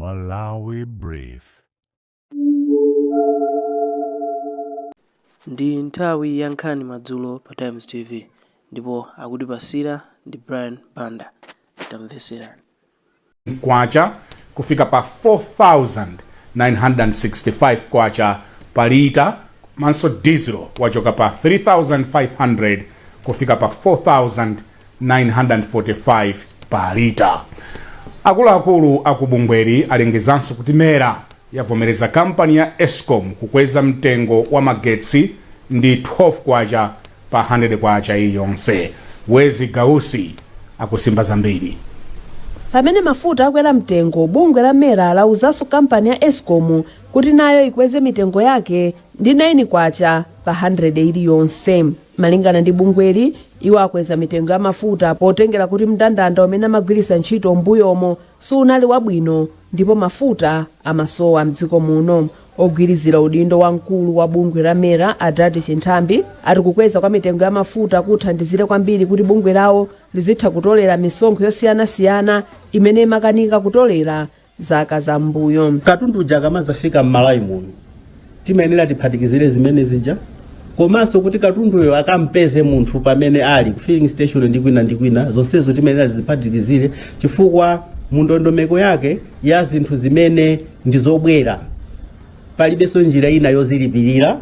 Malawi Brief. Ndi nthawi ya nkhani madzulo pa Times TV ndipo akutipasira ndi Brian Banda. Tamveserani. Kwacha kufika pa 4,965 kwacha pa lita, komanso diesel wachoka pa 3,500 kufika pa 4,945 pa lita. Akuluakulu akubungweri alengezanso kuti MERA yavomereza kampani ya ESCOM kukweza mtengo wa magetsi ndi 12 kwacha pa 100 kwacha iliyonse. Wezi Gausi akusimba zambiri. Pamene mafuta akwera mtengo, bungwe la MERA lauzanso kampani ya ESCOM kuti nayo ikweze mitengo yake ndi 9 kwacha pa 100 iliyonse. Malingana ndi bungweli, iwo akweza mitengo ya mafuta potengera kuti mndandanda umene amagwiritsa ntchito m'mbuyomo sunali wabwino ndipo mafuta amasowa mdziko muno. Ogwirizira udindo wa mkulu wa bungwe la MERA, Adadi Chinthambi, ati kukweza kwa mitengo ya mafuta kuthandizire kwambiri kuti bungwe lawo lizitha kutolera misonkho yosiyanasiyana imene imakanika kutolera zaka za mbuyo. Katundu uja akamazafika m'Malawi muno, timayenera tiphatikizire zimene zija, komanso kuti katunduyo akampeze munthu pamene ali ku filling station ndi kwina ndi kwina, zonsezo timayenera ziphatikizire, chifukwa mu ndondomeko yake ya zinthu zimene ndi zobwera palibenso njira ina yozilipirira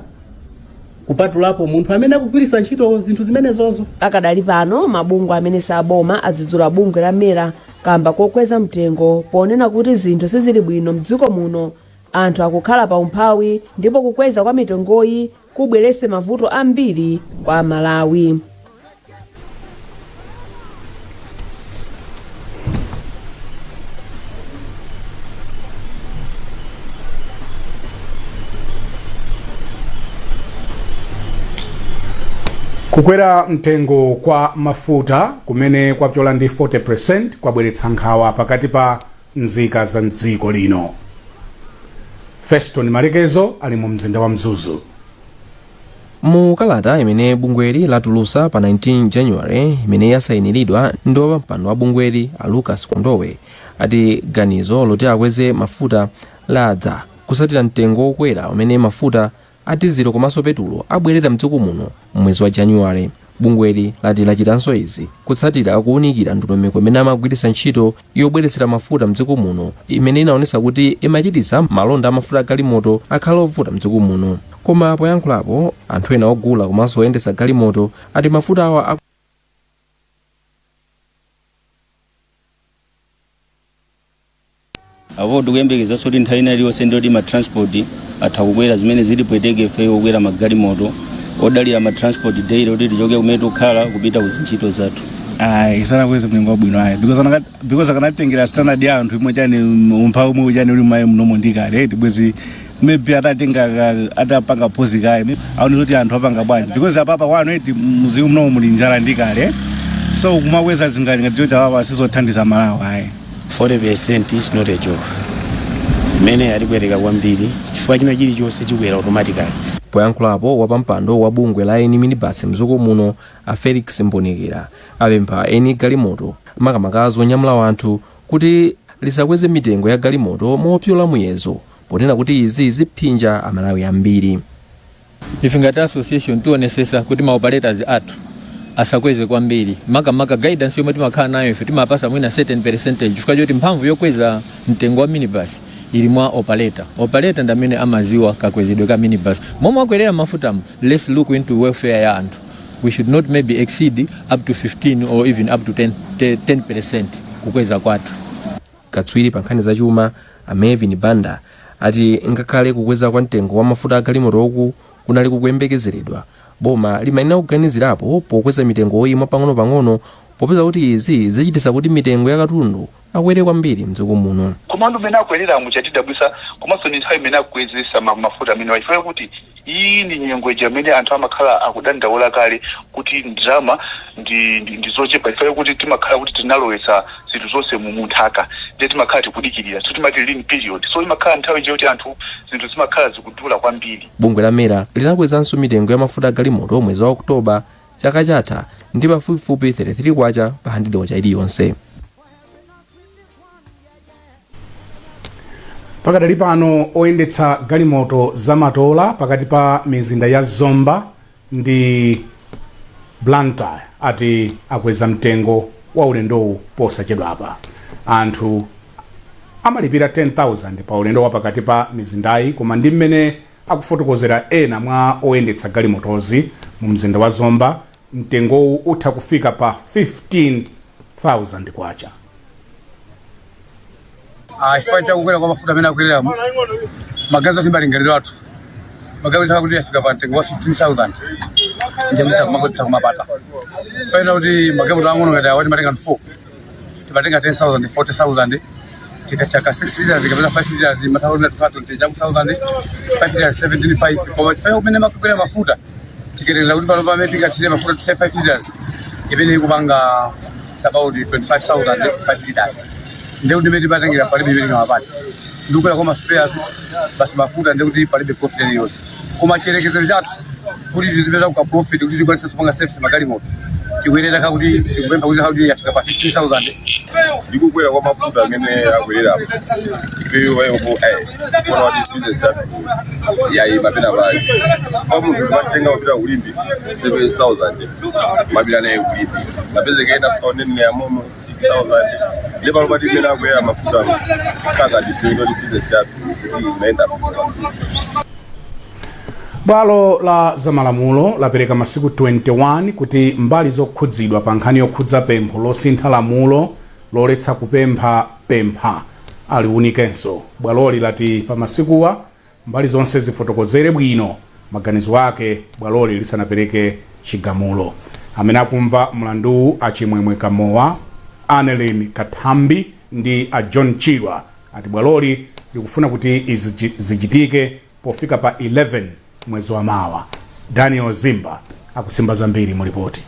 kupatulapo munthu amene akugwiritsa ntchito zinthu zimenezozo. Pakadali pano, mabungwe amene saboma adzudzula bungwe la MERA kamba kokweza mtengo, ponena kuti zinthu sizili bwino mdziko muno, anthu akukhala pa umphawi ndipo kukweza kwa mitengoyi kubweretse mavuto ambiri kwa Malawi. Kukwera mtengo kwa mafuta kumene kwapyola ndi 40% kwabweretsa nkhawa pakati pa nzika za mdziko lino. Feston Malekezo ali mu mzinda wa Mzuzu. Mu kalata imene bungweli latulutsa pa 19 January, imene yasayiniridwa ndi wapampando wa bungweli a Lucas Kondowe, ati ganizo loti akweze mafuta ladza kutsatira mtengo wokwera umene mafuta a dizilo komanso petulo abwerera mdziko muno mwezi wa January. Bungweli lati lachitanso izi kutsatira kuwunikira ndondomeko imene amagwiritsa ntchito yobweretsera mafuta mdziko muno, imene inaonetsa kuti imachititsa malonda a mafuta a galimoto akhale ovuta mdziko muno. Koma poyankhulapo, anthu ena ogula komanso oyendetsa galimoto ati mafuta awa Apo tikuyembekezanso kuti nthawi ina iliyonse ndiyoti ma transport atha kukwera, zimene zitipweteke ifeyo okwera magalimoto odalira ma transport daily kuti tichoke kumene tikukhala kupita ku zintchito zathu. Ayi, sanakweze mtengo wabwino ayi, because akanatengera standard ya anthu imwe chani, umphawi umwe chani uli mayi mnomo ndi kale bwezi maybe atatenga atapanga pause kaye aone kuti anthu apanga bwanji, because apapa kwanu eti mzimu mnomo muli njala ndi kale, so kumakweza zingati ngati choti apapa sizothandiza Malawi ayi. 40% is not a joke, imene yatipweteka kwambiri chifukwa china chilichonse chikwera automatically. Poyankhulapo, wapampando wa bungwe la eni minibasi mdziko muno a Felix Mbonekera apempha eni galimoto, makamaka zonyamula anthu, kuti lisakweze mitengo ya galimoto mopyola muyezo, ponena kuti izi ziphinja Amalawi ambiri. Ife ngati association tionesesa kuti ma operators athu asakweze kwambiri, makamaka guidance yomwe timakhala nayo ife timapasa mwina certain percentage, chifukwa choti mphamvu yokweza mtengo wa minibus ili mwa operator. Operator ndi amene amaziwa kakwezedwe ka minibus momwe akwerera mafutamo. Let's look into welfare ya anthu. We should not maybe exceed up to 15 or even up to 10% kukweza kwathu. Katswiri pa nkhani zachuma a Melvin Banda ati ngakhale kukweza kwa mtengo wa mafuta a galimotoku kunali kukuyembekezeredwa, boma limayenera kuganizirapo pokweza mitengoyi mwapang'onopang'ono, popeza kuti izi zichititsa kuti mitengo ya katundu akwere kwambiri mdziko muno. Komano mmene akwereramu chatidabwisa, komanso ndi nthawi imene akukwezesa mafuta amene, chifukwa kuti iyi ndi nyengo ija imene anthu amakhala akudandaula kale kuti ndalama ndi zochepa, chifukwa kuti timakhala kuti tinalowetsa zinthu zonse mu munthaka, ndiye timakhala tikudikirira, so timati lean period, so imakhala nthawi ija yoti anthu zinthu zimakhala zikudula kwambiri. Bungwe la MERA linakwezanso mitengo ya mafuta a galimoto mwezi wa Oktoba chaka chatha ndi pafupifupi 33 kwacha pa 100 kwacha iliyonse. Pakadali pano, oyendetsa galimoto zamatola pakati pa mizinda ya Zomba ndi Blantyre ati akweza mtengo wa ulendowu posachedwapa. Anthu amalipira 10,000 pa ulendo wa pakati pa mizindayi, koma ndi mmene akufotokozera ena mwa oyendetsa galimotozi mu mzinda wa Zomba, mtengowu utha kufika pa 15,000 kwacha. Chifukwa chakukwera kwa mafuta amene akwereramo, magazi ati malingaliro athu magazi kuti afika pa mtengo wa 15,000, ndiye kuti kumapata faina kuti magalimoto ang'ono ngati awa timatenga 4, timatenga 10,000, 40,000. Tikachaka 6 liters kapena 5 liters, mathauna 20,000, 5 liters 17.5. Koma chifukwa kumene makukwera mafuta, tikerekeza kuti pano pamene tingathire mafuta tise 5 liters imene ikupanga about 25,000, 5 liters, ndekuti imene timatengera palibe imene tingamapati ndikukwera kwa ma spares basi mafuta, ndekuti palibe profit iliyonse. Koma chiyerekezero chathu kuti tizipeza kuka profit kuti zikwanise kupanga service magalimoto, tikuyenera kuti tikupempha kuti yafika pa 15,000. Ndikukwera kwa mafuta amene akwererapo, ifeyo vayopo kuona kuti business yathu yayima pena pake. Fa munthu timatenga kupita kuLimbe 7000, mapita naye kuLimbe, mapezeka ena saonene yamomo 6000. Ile pano pati imene akwera mafuta, kanga ndifeyo kuti business yathu siinaenda. Bwalo la zamalamulo lapereka masiku 21 kuti mbali zokhudzidwa pa nkhani yokhudza pempho losintha lamulo loletsa kupempha pempha aliwunikenso. Bwaloli lati pa masikuwa mbali zonse zifotokozere bwino maganizo ake bwaloli lisanapereke chigamulo. Amene akumva mlanduwu, aChimwemwe Kamowa, Anelin Kathambi ndi a John Chilwa, ati bwaloli likufuna kuti izi zichitike pofika pa 11 mwezi wa mawa. Daniel Zimba akusimba zambiri mu ripoti.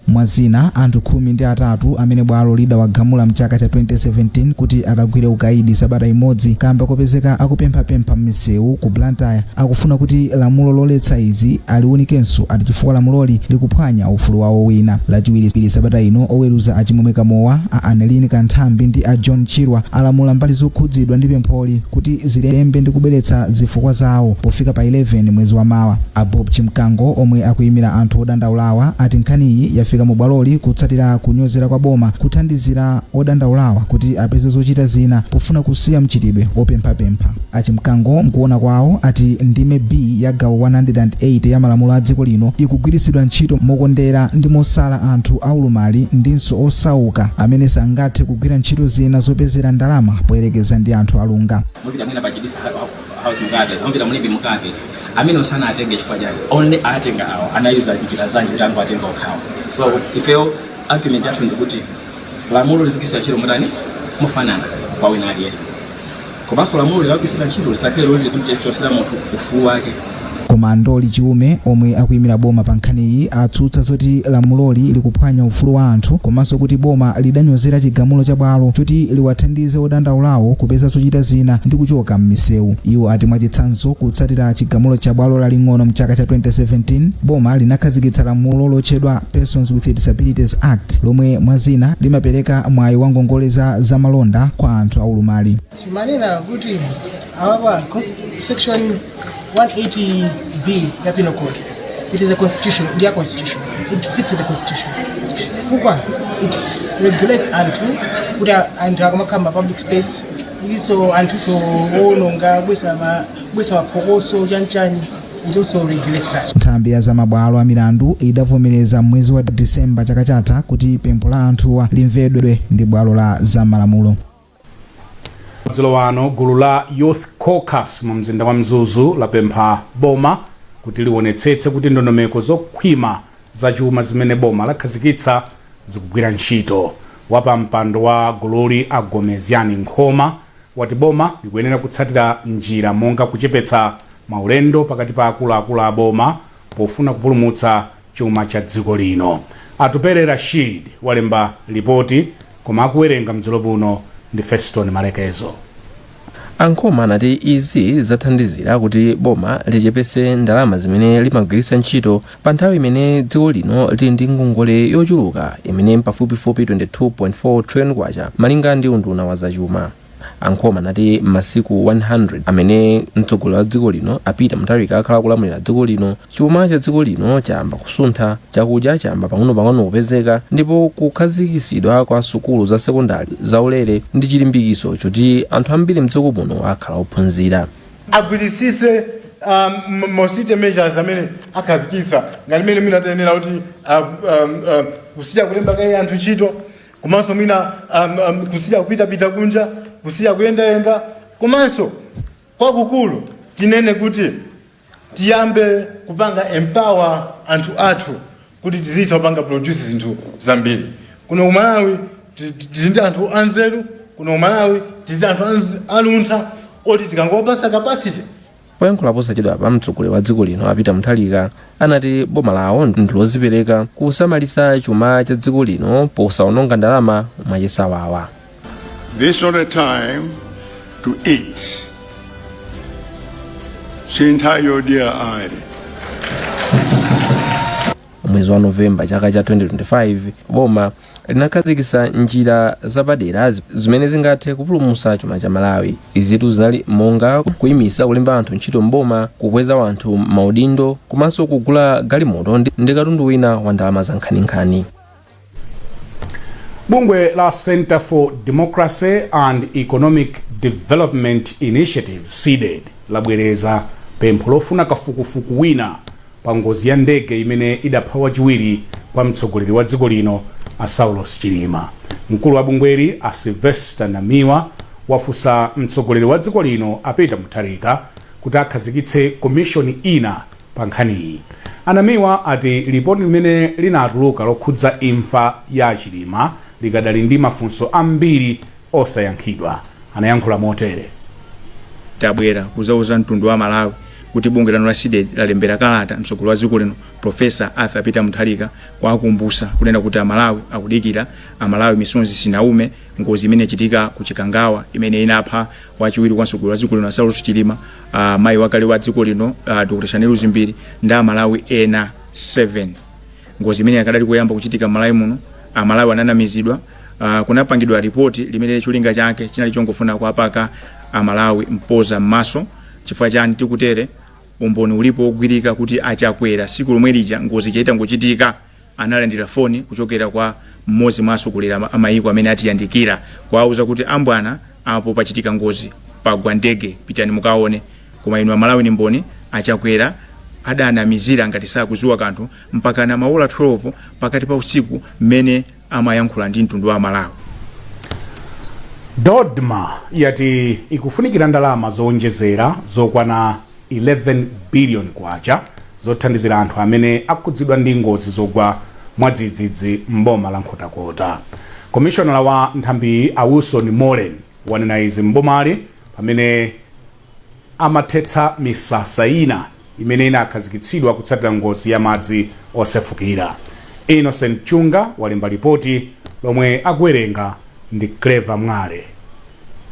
Mwazina, anthu 13 amene bwalo lidawagamula mchaka cha 2017 kuti akagwire ukaidi sabata imodzi kamba kopezeka akupemphapempha m'misewu ku Blantyre akufuna kuti lamulo loletsa izi aliwunikenso, ati chifukwa lamuloli likuphwanya ufulu wawo wina. Lachiwiri sabata ino, oweruza aChimwemwe Kamowa, a Anelini Kanthambi ndi a John Chirwa alamula mbali zokhudzidwa ndi pempholi kuti zilembe ndi kubweretsa zifukwa zawo pofika pa 11 mwezi wa mawa. A Bob Chimkango, omwe akuyimira anthu odandaulawa, ati nkhaniyi yafika mu bwaloli kutsatira kunyozera kwa boma kuthandizira odandaulawa kuti apeze zochita zina pofuna kusiya mchitidwe opemphapempha. AChimkango mkuona kwawo ati ndime B ya gawo 108 ya malamulo a dziko lino ikugwiritsidwa ntchito mokondera ndi mosala anthu aulumali ndinso osauka amene sangathe kugwira ntchito zina zopezera ndalama poyerekeza ndi anthu alunga. Mupita mwina pa Chibisa House mukapeza, mupita muLimbe mukapeza. Amene osana atenge chifukwa chake only atenga awo anayuza njira zanji kuti ango atenga okhawo? So ifeyo argument yathu ndikuti lamulo lizigwiritsidwa ntchito motani? Mofanana kwa wina aliyense. Komanso lamulo likagwiritsidwa ntchito lisakhale loti kuti chosera munthu ufulu wake. Koma Andoli Chiume, omwe akuyimira boma pa nkhaniyi, atsutsa zoti lamuloli likuphwanya ufulu wa anthu, komanso kuti boma lidanyozera chigamulo cha bwalo choti liwathandize odandaulawo kupeza zochita zina ndi kuchoka m'misewu. Iwo ati mwachitsanzo, kutsatira chigamulo cha bwalo laling'ono mchaka cha 2017, boma linakhazikitsa lamulo lotchedwa Persons with Disabilities Act, lomwe mwazina limapereka mwayi wa ngongole za zamalonda kwa anthu aulumali. Chimanena kuti awapa section 180B ya Penal Code, it is a constitution, ndiya constitution, it fits with the constitution chifukwa it regulates anthu kuti anthu akamakhala ma public space, ilinso anthuso owononga, kubwesa maphokoso, chanchani, it also regulates that. Nthambi ya zamabwalo a milandu idavomereza mwezi wa Disemba chaka chatha kuti pempho la anthuwa limvedwe ndi bwalo la zamalamulo. Madzulo ano, gulu la Youth Caucus mu mzinda wa Mzuzu lapempha boma kuti liwonetsetse kuti ndondomeko zokhwima zachuma zimene boma lakhazikitsa zikugwira ntchito. Wapampando wa gululi, Agomeziani Nkhoma, wati boma likuyenera kutsatira njira monga kuchepetsa maulendo pakati pa akuluakulu a boma pofuna kupulumutsa chuma cha dziko lino. Atupere Rashid walemba ripoti, koma akuwerenga mdzulo buno ndi Feston Malekezo. Ankhoma anati izi zathandizira kuti boma lichepetse ndalama zimene limagwiritsa ntchito pa nthawi imene dziko lino lili ndi ngongole yochuluka imene pafupifupi 22.4 trillion kwacha, malinga ndi unduna wa zachuma. A Nkhoma anati m'masiku 100 amene mtsogoleri wa dziko lino a Peter Mutharika akhala akulamulira dziko lino, chuma cha dziko lino chayamba kusuntha, chakudya chayamba pang'onopang'ono kupezeka, ndipo kukhazikitsidwa kwa sukulu za sekondari zaulere ndi chilimbikitso choti anthu ambiri mdziko muno akhala ophunzira. Agwirisise austerity measures amene akhazikitsa, ngati mmene mwina tayenera kuti kusiya kulemba kaye anthu ntchito, komanso mwina kusiya kupitapita kunja, kusiya kuyendayenda, komanso kwakukulu tinene kuti tiyambe kupanga empower anthu athu kuti tizitha kupanga produce zinthu zambiri. Kuno ku Malawi tili ndi anthu anzeru, kuno ku Malawi tili ndi anthu aluntha oti tikangowapasa capacity. Poyankhula posachedwapa, mtsogoleri wa dziko lino a Peter Mutharika anati boma lawo ndi lozipereka kusamalitsa chuma cha dziko lino posaononga ndalama mwachisawawa. This is not a time to eat. Si nthawi yodyera ayi. Mwezi wa Novemba chaka cha 2025, boma linakhazikitsa njira zapadera zimene zingathe kupulumutsa chuma cha Malawi. Izitu zinali monga kuyimisa kulemba anthu ntchito mboma, kukweza anthu maudindo, komanso kugula galimoto ndi katundu wina wa ndalama za nkhaninkhani. Bungwe la Center for Democracy and Economic Development Initiative, CDEDI, labwereza pempho lofuna kafukufuku wina pa ngozi ya ndege imene idapha wachiwiri kwa mtsogoleri wa dziko lino a Saulos Chilima. Mkulu wa bungweli a Sylvester Namiwa wafunsa mtsogoleri wa dziko lino a Peter Mutharika kuti akhazikitse komishoni ina pa nkhaniyi. A Namiwa ati lipoti limene linatuluka lokhudza imfa ya Chilima likadali ndi mafunso ambiri osayankhidwa. Anayankhula motere. Tabwera kuzauza mtundu wa Malawi kuti bungwe lanu la CDEDI lalembera kalata mtsogoleri wa dziko lino Professor Arthur Peter Mutharika kuwakumbusa kunena kuti Amalawi akudikira, Amalawi misonzi sinaume, ngozi imene yachitika ku Chikangawa imene inapha wachiwiri kwa mtsogoleri wa dziko lino Saulos Chilima, mayi wakale wa dziko lino Dr Shanil Dzimbiri ndi Amalawi ena 7. Ngozi imene akadali kuyamba kuchitika m'Malawi muno, Amalawi ananamizidwa. Kunapangidwa ripoti limene cholinga chake chinali chongofuna kuwapaka Amalawi mpoza m'maso. Chifukwa chani tikutere? Umboni ulipo wogwirika kuti aChakwera siku lomwe lija ngozi ija itangochitika analandira foni kuchokera kwa mmodzi mwa atsogoleri a mayiko amene atiyandikira kuwauza kuti ambwana apo pachitika ngozi, pagwa ndege, pitani mukaone. Koma inu Amalawi ni mboni, aChakwera adanamizira ngati sakuziwa kanthu mpakana maola 12 pakati pa usiku mmene amayankhula ndi mtundu wa Amalawi. DoDMA yati ikufunikira ndalama zowonjezera zokwana 11 billion kwacha zothandizira anthu amene akhudzidwa ndi ngozi zogwa mwadzidzidzi m'boma la Nkhotakota. Komishonala wa nthambiyi a Wilson Moleni wanena izi m'bomali pamene amathetsa misasa ina imene inakhazikitsidwa kutsatira ngozi ya madzi osefukira. Innocent Chunga walemba lipoti lomwe akuwerenga ndi Clever Mwale.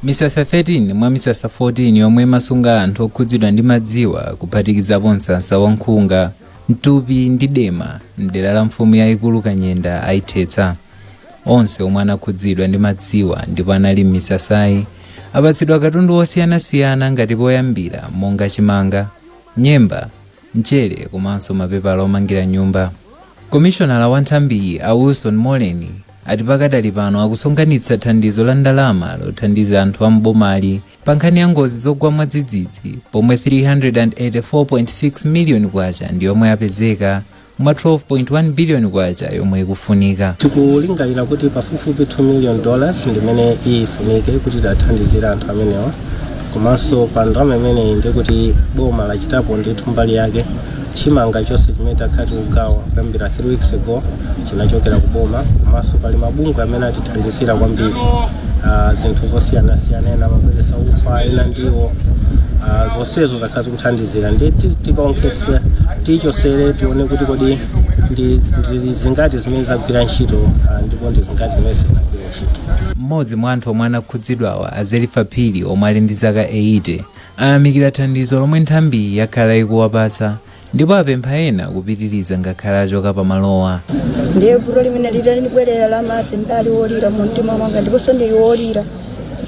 Misasa 13 mwa misasa 14 yomwe imasunga anthu okhudzidwa ndi madziwa, kuphatikizapo msasa wa Nkhunga, Mtupi ndi Dema mdera la mfumu yayikulu Kanyenda, ayithetsa. Onse omwe anakhudzidwa ndi madziwa ndipo anali m'misasayi apatsidwa katundu osiyanasiyana ngati poyambira monga chimanga, nyemba, mchere komanso mapepala omangira nyumba. Komishonala wa nthambiyi a Wilson Moleni ati pakadali pano akusonkhanitsa thandizo la ndalama lothandiza anthu a m'bomali pa nkhani ya ngozi zogwa mwadzidzidzi, pomwe 384.6 miliyoni kwacha ndi yomwe yapezeka mwa 12.1 biliyoni kwacha yomwe ikufunika. Tikulingalira kuti pafupifupi 2 million dollars ndimene ifunike kuti tathandizire anthu amenewa, komanso pa ndalama imeneyi ndikuti boma lachitapo ndithu mbali yake. Chimanga chonse chimene takhala tikugawa kuyambira 3 weeks ago chinachokera ku boma, komanso pali mabungwe amene atithandizira kwambiri zinthu zosiyanasiyana, ena amabweretsa ufa, ena ndiwo, zonsezo zakhala zikuthandizira. Ndi tikaonkhese tichosere tione kuti kodi ndi zingati zimene zagwira ntchito, ndipo ndi zingati zimene sizinagwira ntchito. Mmodzi mwa anthu omwe anakhudzidwawa, a Zelifa Phiri, omwe ali ndi zaka 80, ayamikira thandizo lomwe nthambiyi yakhala ikuwapatsa ndipo apempha ena kupitiriza ngakhale achoka pamalowa. Ndiye vuto limene litanibwerera la madzi, ndali wolira mu mtima mwanga ndiponso ndili wolira.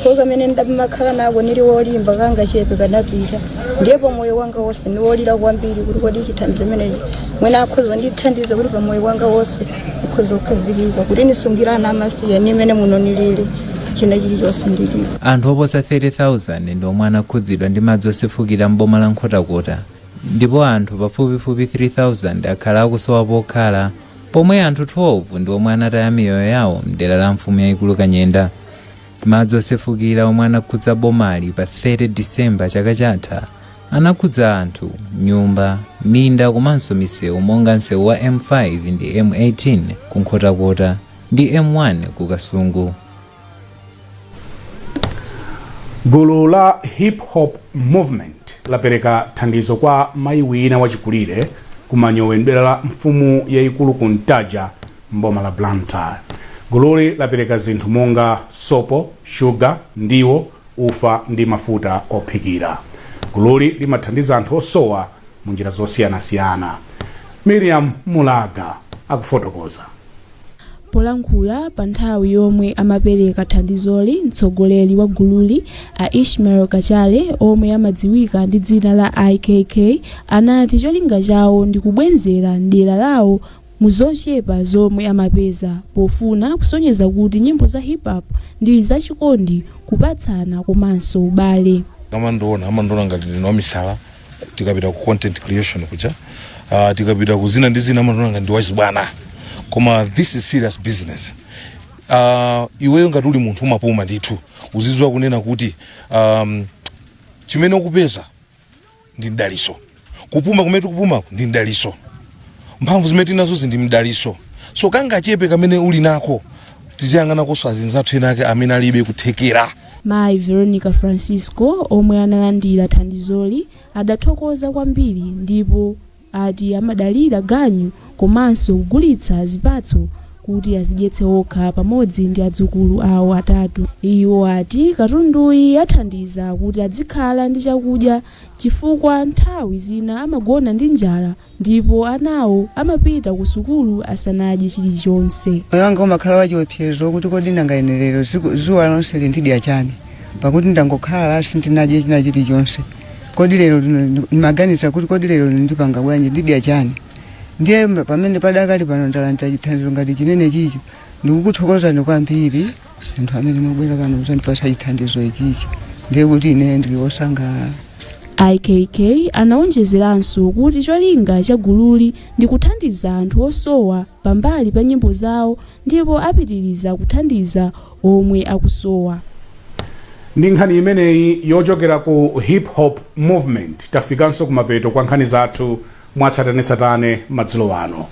Chifukwa kamene ndamakhala nako nili wolimba kangachepe kanapita. Ndiye pamoyo wanga wonse ndiwolira kwambiri kuti kodi chithandizo chimenechi mwina akhoza ndithandiza kuti pamoyo wanga wonse ukhoza kukhazikika kuti nisungire ana amasiye nimene muno nilili china chilichonse ndilipo. Anthu oposa 30,000 ndi omwe anakhudzidwa ndi madzi osefukira m'boma la Nkhotakota ndipo anthu pafupifupi 3,000 akhala akusowa pokhala, pomwe anthu 12 ndi omwe anataya miyoyo yawo mdera la mfumu yayikulu Kanyenda. Madzi osefukira omwe anakhudza bomali pa 30 Disemba chaka chatha anakhudza anthu, nyumba, minda komanso misewu monga msewu wa M5 ndi M18 ku Nkhotakota ndi M1 ku Kasungu. Gulu la Hip Hop Movement lapereka thandizo kwa mayi wina wachikulire ku Manyowe mdera la mfumu yayikulu ku Ntaja mboma la Blantyre. Gululi lapereka zinthu monga sopo, shuga, ndiwo, ufa ndi mafuta ophikira. Gululi limathandiza anthu osowa mu njira zosiyanasiyana. Miriam Mulaga akufotokoza. Polankhula pa nthawi yomwe amapereka thandizoli, mtsogoleri wa gululi a Ishmael Kachale omwe amadziwika ndi dzina la IKK anati cholinga chawo ndi kubwenzera mdera lawo mu zochepa zomwe amapeza pofuna kusonyeza kuti nyimbo za hip hop ndi zachikondi, kupatsana komanso ubale. Amandiona ngati ndine wamisala tikapita ku content creation kuja, tikapita ku zina ndi zina amandiona ngati ndi wachibwana, koma this is serious business. Iweyo ngati uli munthu umapuma ndithu, uzidziwa kunena kuti chimene ukupeza ndi mdaliso. Kupuma kumene tikupumako ndi mdaliso, mphamvu zimene tinazozi ndi mdaliso. So kangachepe kamene uli nako, tiziyang'anakonso azinzathu ena ake amene alibe kuthekera. Mayi Veronica Francisco omwe analandira thandizoli adathokoza kwambiri ndipo ati amadalira ganyu komanso kugulitsa zipatso kuti azidyetse okha pamodzi ndi adzukulu awo atatu. Iwo ati katunduyi athandiza kuti adzikhala ndi chakudya chifukwa nthawi zina amagona ndi njala ndipo anawo amapita ku sukulu asanadye chilichonse. Moyo wanga umakhala wachiopsezo kuti kodi nanga ine lero zuwa lonse lindidya chani, pakuti ndangokhala sindinadye china chilichonse. Kodi lero ndimaganiza kuti kodi lero ndipanga bwanji, ndidya chani? Ndiye pamene padakali pano ndalandira chithandizo ngati chimene chicho, ndikukuthokozani kwambiri anthu amene mwabwera pano kuzandipatsa chithandizo ichichi. Ndiye kuti ine ndili wosangalala. IKK anaonjezeranso kuti cholinga cha gululi ndi kuthandiza anthu osowa pambali pa nyimbo zawo ndipo apitiriza kuthandiza omwe akusowa. Ndi nkhani imeneyi yochokera ku Hip Hop Movement tafikanso kumapeto kwa nkhani zathu mwatsatanetsatane madzulo ano.